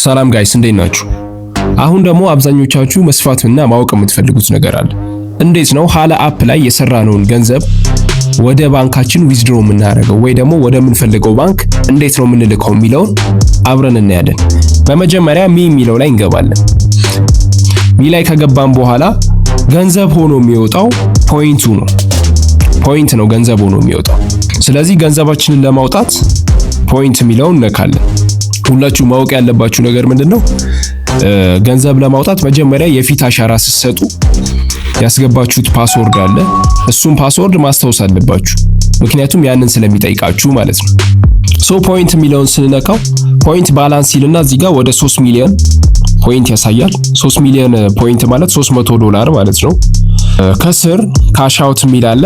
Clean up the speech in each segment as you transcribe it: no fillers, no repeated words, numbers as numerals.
ሰላም guys፣ እንዴት ናችሁ? አሁን ደግሞ አብዛኞቻችሁ መስፋትና ማወቅ የምትፈልጉት ነገር አለ። እንዴት ነው ሀላ app ላይ የሰራነውን ገንዘብ ወደ ባንካችን withdraw የምናደርገው ወይ ደግሞ ወደምንፈልገው ባንክ እንዴት ነው የምንልከው የሚለውን አብረን እናያለን። በመጀመሪያ me የሚለው ላይ እንገባለን። Me ላይ ከገባን በኋላ ገንዘብ ሆኖ የሚወጣው point ኡ ነው። Point ነው ገንዘብ ሆኖ የሚወጣው። ስለዚህ ገንዘባችንን ለማውጣት point የሚለውን እነካለን። ሁላችሁ ማወቅ ያለባችሁ ነገር ምንድነው? ገንዘብ ለማውጣት መጀመሪያ የፊት አሻራ ስትሰጡ ያስገባችሁት password አለ። እሱን password ማስታወስ አለባችሁ፣ ምክንያቱም ያንን ስለሚጠይቃችሁ ማለት ነው። So point የሚለውን ስንነካው point balance ይልና እዚህ ጋር ወደ 3 ሚሊዮን point ያሳያል። 3 ሚሊዮን point ማለት $300 ማለት ነው። ከስር cash out የሚል አለ፣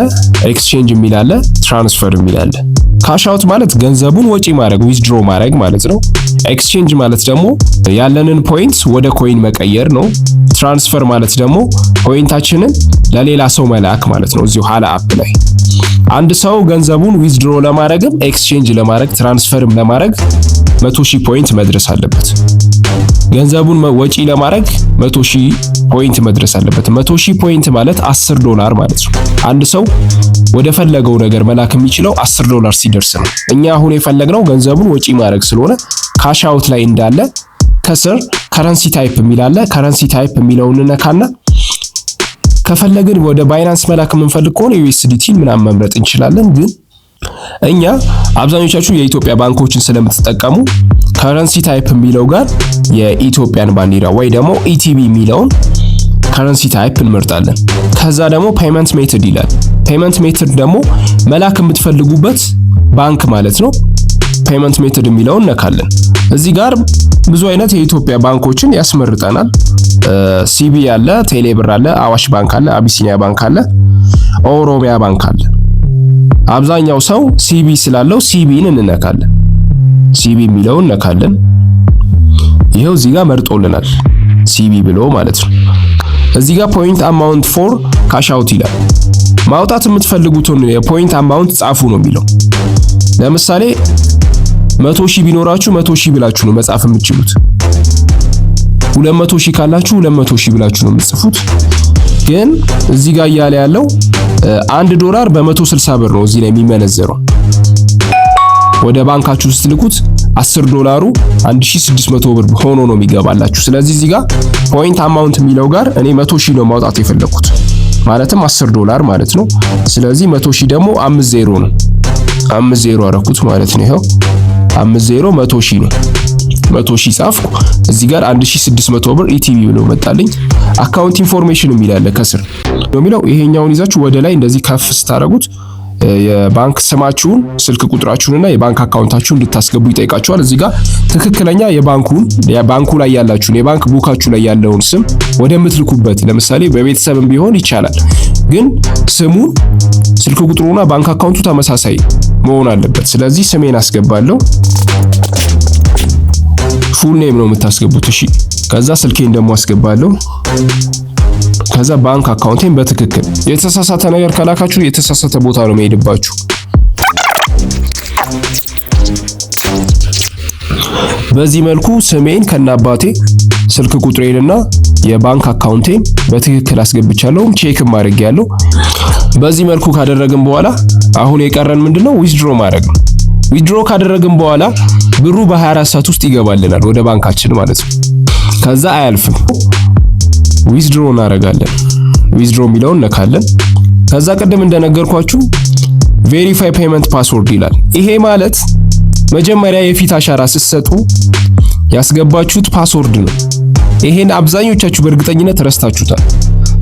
exchange የሚል አለ፣ transfer የሚል አለ። Cash out ማለት ገንዘቡን ወጪ ማድረግ፣ withdraw ማድረግ ማለት ነው። Exchange ማለት ደግሞ ያለንን point ወደ coin መቀየር ነው። Transfer ማለት ደግሞ point ኣችንን ለሌላ ሰው መላክ ማለት ነው። እዚሁ ሀላ app ላይ አንድ ሰው ገንዘቡን withdraw ለማድረግም፣ exchange ለማድረግ፣ transfer ም ለማድረግ 100,000 point መድረስ አለበት። ገንዘቡን ወጪ ለማድረግ 100,000 point መድረስ አለበት። 100,000 point ማለት $10 ማለት ነው። አንድ ሰው ወደ ፈለገው ነገር መላክ የሚችለው $10 ሲደርስ ነው። እኛ አሁን የፈለግነው ገንዘቡን ወጪ ማድረግ ስለሆነ cash out ላይ እንዳለ ከስር currency type የሚል አለ። Currency type የሚለውን እንነካና ከፈለግን ወደ Binance መላክ የምንፈልግ ከሆነ USDT ምናምን መምረጥ እንችላለን። ግን እኛ አብዛኞቻችሁ የኢትዮጵያ ባንኮችን ስለምትጠቀሙ currency type የሚለው ጋር የኢትዮጵያን ባንዲራ ወይ ደግሞ ETB የሚለውን currency type እንመርጣለን። ከዛ ደግሞ payment method ይላል። Payment method ደግሞ መላክ የምትፈልጉበት ባንክ ማለት ነው። Payment method የሚለውን እነካለን። እዚህ ጋር ብዙ አይነት የኢትዮጵያ ባንኮችን ያስመርጠናል። CBE አለ፣ ቴሌብር አለ፣ አዋሽ ባንክ አለ፣ አቢሲኒያ ባንክ አለ፣ ኦሮሚያ ባንክ አለ። አብዛኛው ሰው CBE ስላለው CBE ን እንነካለን። CBE የሚለውን እነካለን። ይሄው እዚህ ጋር መርጦልናል፣ CBE ብሎ ማለት ነው። እዚህ ጋር point amount for cash out ይላል። ማውጣት የምትፈልጉትን የ point amount ጻፉ ነው የሚለው። ለምሳሌ 100,000 ቢኖራችሁ 100,000 ብላችሁ ነው መጻፍ የምትችሉት። 200,000 ካላችሁ 200,000 ብላችሁ ነው የምትጽፉት። ግን እዚህ ጋር እያለ ያለው $1 በ160 ብር ነው እዚህ ላይ የሚመነዘረው። ወደ ባንካችሁ ስትልኩት $10 1600 ብር ሆኖ ነው የሚገባላችሁ። ስለዚህ እዚህ ጋር point amount የሚለው ጋር እኔ 100,000 ነው ማውጣት የፈለኩት፣ ማለትም $10 ማለት ነው። ስለዚህ 100,000 ደግሞ 5 ዜሮ ነው። 5 ዜሮ አረኩት ማለት ነው። ይኸው 5 ዜሮ 100,000 ነው። 100,000 ጻፍኩ። እዚህ ጋር 1600 ብር ETB ብሎ መጣልኝ። Account information የሚል አለ ከስር ነው የሚለው። ይሄኛውን ይዛችሁ ወደ ላይ እንደዚህ ከፍ ስታደርጉት የባንክ ስማችሁን፣ ስልክ ቁጥራችሁንና የባንክ account ኣችሁን እንድታስገቡ ይጠይቃችኋል። እዚህ ጋር ትክክለኛ የባንኩን፣ የባንኩ ላይ ያላችሁን፣ የባንክ book ኣችሁ ላይ ያለውን ስም ወደምትልኩበት፣ ለምሳሌ በቤተሰብም ቢሆን ይቻላል፣ ግን ስሙን፣ ስልክ ቁጥሩና ባንክ account ኡ ተመሳሳይ መሆን አለበት። ስለዚህ ስሜን አስገባለሁ። Full name ነው የምታስገቡት። እሺ፣ ከዛ ስልኬን ደግሞ አስገባለሁ። ከዛ ባንክ account ኤን በትክክል፣ የተሳሳተ ነገር ከላካችሁ የተሳሳተ ቦታ ነው የሚሄድባችሁ። በዚህ መልኩ ስሜን ከነአባቴ፣ ስልክ ቁጥሬንና የባንክ account ኤን በትክክል አስገብቻለሁ። Check ም አድርጌያለሁ። በዚህ መልኩ ካደረግን በኋላ አሁን የቀረን ምንድነው? Withdraw ማድረግ ነው። Withdraw ካደረግን በኋላ ብሩ በ24 ሰዓት ውስጥ ይገባልናል ወደ ባንካችን ማለት ነው። ከዛ አያልፍም። Withdraw እናደርጋለን። Withdraw የሚለውን እነካለን። ከዛ ቅድም እንደነገርኳችሁ verify payment password ይላል። ይሄ ማለት መጀመሪያ የፊት አሻራ ስትሰጡ ያስገባችሁት password ነው። ይሄን አብዛኞቻችሁ በእርግጠኝነት ረስታችሁታል።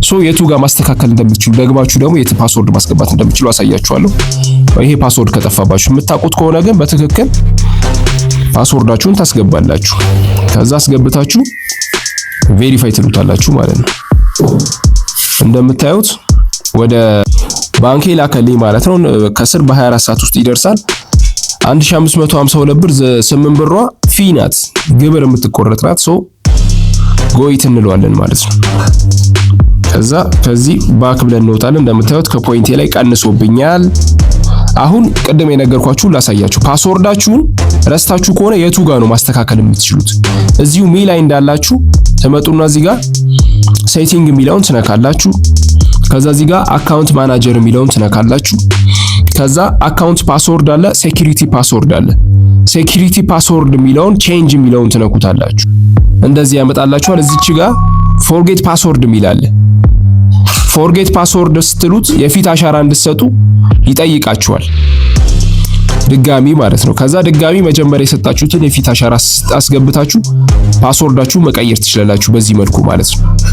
So የቱ ጋር ማስተካከል እንደምትችሉ፣ ደግማችሁ ደግሞ የት password ማስገባት እንደምትችሉ አሳያችኋለሁ። ይሄ password ከጠፋባችሁ፣ የምታውቁት ከሆነ ግን በትክክል password ኣችሁን ታስገባላችሁ። ከዛ አስገብታችሁ verify ትሉታላችሁ ማለት ነው። እንደምታዩት ወደ ባንኬ ላከልኝ ማለት ነው። ከስር በ24 ሰዓት ውስጥ ይደርሳል። 1552 ብር 8 ብሯ fee ናት፣ ግብር የምትቆረጥ ናት። So got it እንለዋለን ማለት ነው። ከዛ ከዚህ back ብለን እንወጣለን። እንደምታዩት ከ point ኤ ላይ ቀንሶብኛል። አሁን ቅድም የነገርኳችሁ ላሳያችሁ። Password ኣችሁን ረስታችሁ ከሆነ የቱ ጋር ነው ማስተካከል የምትችሉት? እዚሁ me ላይ እንዳላችሁ ትመጡና እዚህ ጋር setting የሚለውን ትነካላችሁ። ከዛ እዚህ ጋር account manager የሚለውን ትነካላችሁ። ከዛ account password አለ፣ security password አለ። Security password የሚለውን change የሚለውን ትነኩታላችሁ። እንደዚህ ያመጣላችኋል። እዚች ጋር forget password የሚል አለ። Forget password ስትሉት የፊት አሻራ እንድትሰጡ ይጠይቃችኋል። ድጋሚ ማለት ነው። ከዛ ድጋሚ መጀመሪያ የሰጣችሁትን የፊት አሻራ አስገብታችሁ password ኣችሁ መቀየር ትችላላችሁ በዚህ መልኩ ማለት ነው።